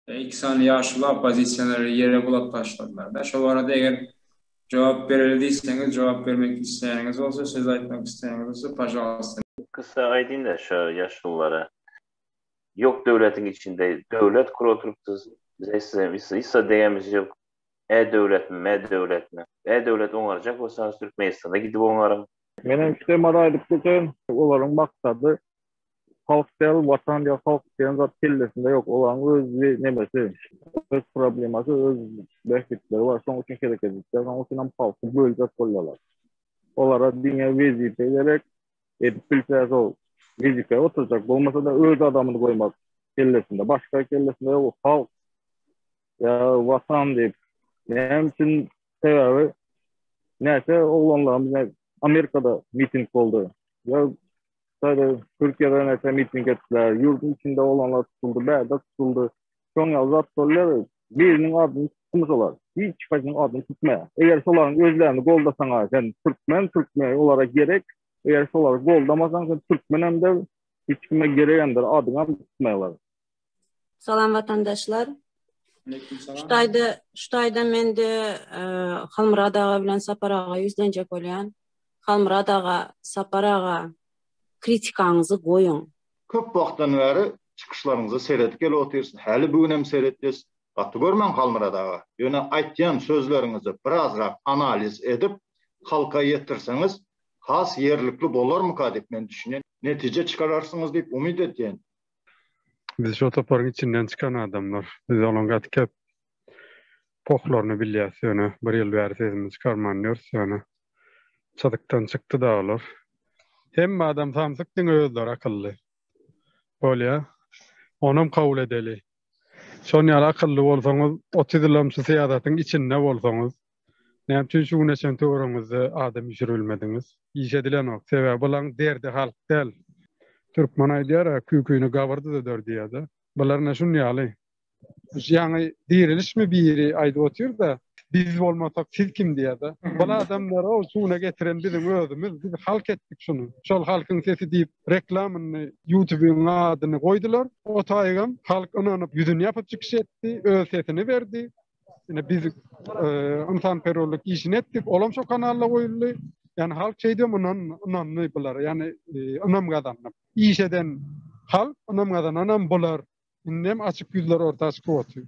Iki sany ýaşuly oppozisionerleri ýere bulap taşladylar-da. Şo barada eger jogap bereli diýseňiz, jogap bermek isleýäniňiz bolsa, söz aýtmak isleýäniňiz bolsa, pažalsta. Kyssa aýdyn-da şo ýaşululara. Ýok döwletiň içinde döwlet kurup oturypsyz. Bize size hiç degemiz ýok. E döwletmi, me döwletmi. E döwlet oňarjak bolsaňyz Türkmenistana gidip oňaryň. Menem şu temada aýdyp geçeýin, olaryň maksady halk däl, watan ýa halk diýen zat kellesinde ýok. Olaryň öz nemesi, öz problemasy, öz bähbitleri bar. Şonuň üçin hereket edýär. Şonuň üçin hem halky böljek bolýarlar. Olara diňe wezipe gerek. Edip bilse şol wezipä oturjak, bolmasa-da öz adamyny goýmak kellesinde. Başga kellesinde ýok. Halk ýa watan diýip. Näme üçin? Sebäbi näçe oglanlarymyz Amerikada miting boldy. Ýa Hytaýda, Türkiýede näçe miting etdiler. Ýurduň içinde oglanlar tutuldy, bärde tutuldy. Şoň ýaly zat bolýar. Biriniň adyny tutdumyş olar. Hiç haýsynyň adyny tutmaýar. Eger şolaryň özlerini goldasaň-a sen türkmen, türkmen olara gerek. Eger şolary goldamasaň sen türkmenem däl, hiç kime geregem däl, adyňam tutmaýarlar. Salam watandaşlar. Şu taýda, şu taýda mende Halmyrat aga bilen Sapar aga ýüzlenjek bolýan. Halmyrat aga, Sapar aga kritikaňyzy goýuň. Köp wagtdan bäri çykyşlaryňyza seredip gelip otyrys. Häli bu günem seretýäs. Gaty görmäň Halmyrat aga. Ýöne aýtýan sözleriňizi birazrak analiz edip halka ýetirseňiz has ýerlikli bolarmyka diýip men düşünýän. Netije çykararsyňyz diýip umyt edýän. Biz şo toparyň içinden çykan adamlar. Biz olaň gaty köp pohlaryny bilýäs ýöne bir ýyl bäri sesimizi çykarman ýörüs ýöne çyzykdan çykdy-da olar. Hemme adam samsyk diňe özleri akylly. Bolýa. Onam kabul edeli. Şon ýaly akylly bolsaňyz 30 ýylam şu syýasatyň içinde bolsaňyz näme üçin şu güne çen töweregiňizde adam üýşüribilmediňiz? Iş edilenok. Sebäbi bulaň derdi halk däl. Türkmen aýdýar-a küküni gabyr düzeder diýýär-de. Bular ine şun ýaly. Ýaňy dirilişmi biri aýdyp otyr-da, biz bolmasak siz kim diýýär-de. Bul adamlary ol şuna getiren biziň özümiz, biz halk etdik şuny. Şol halkyň sesi diýip reklamyny ýutubyň adyny goýdular. O taýygam halk ynanyp ýüzüni ýapyp çykyş etdi, öz sesini berdi. Ine biz ynsanperwerlik işini etdik, olam şo kanalda goýuldy. Ýani halk şeýdibem ynandy bulara, ýani ynam gazandy. Iş eden halk, ynam gazananam bular. Indem açyk ýüzler orta çykyp otyr.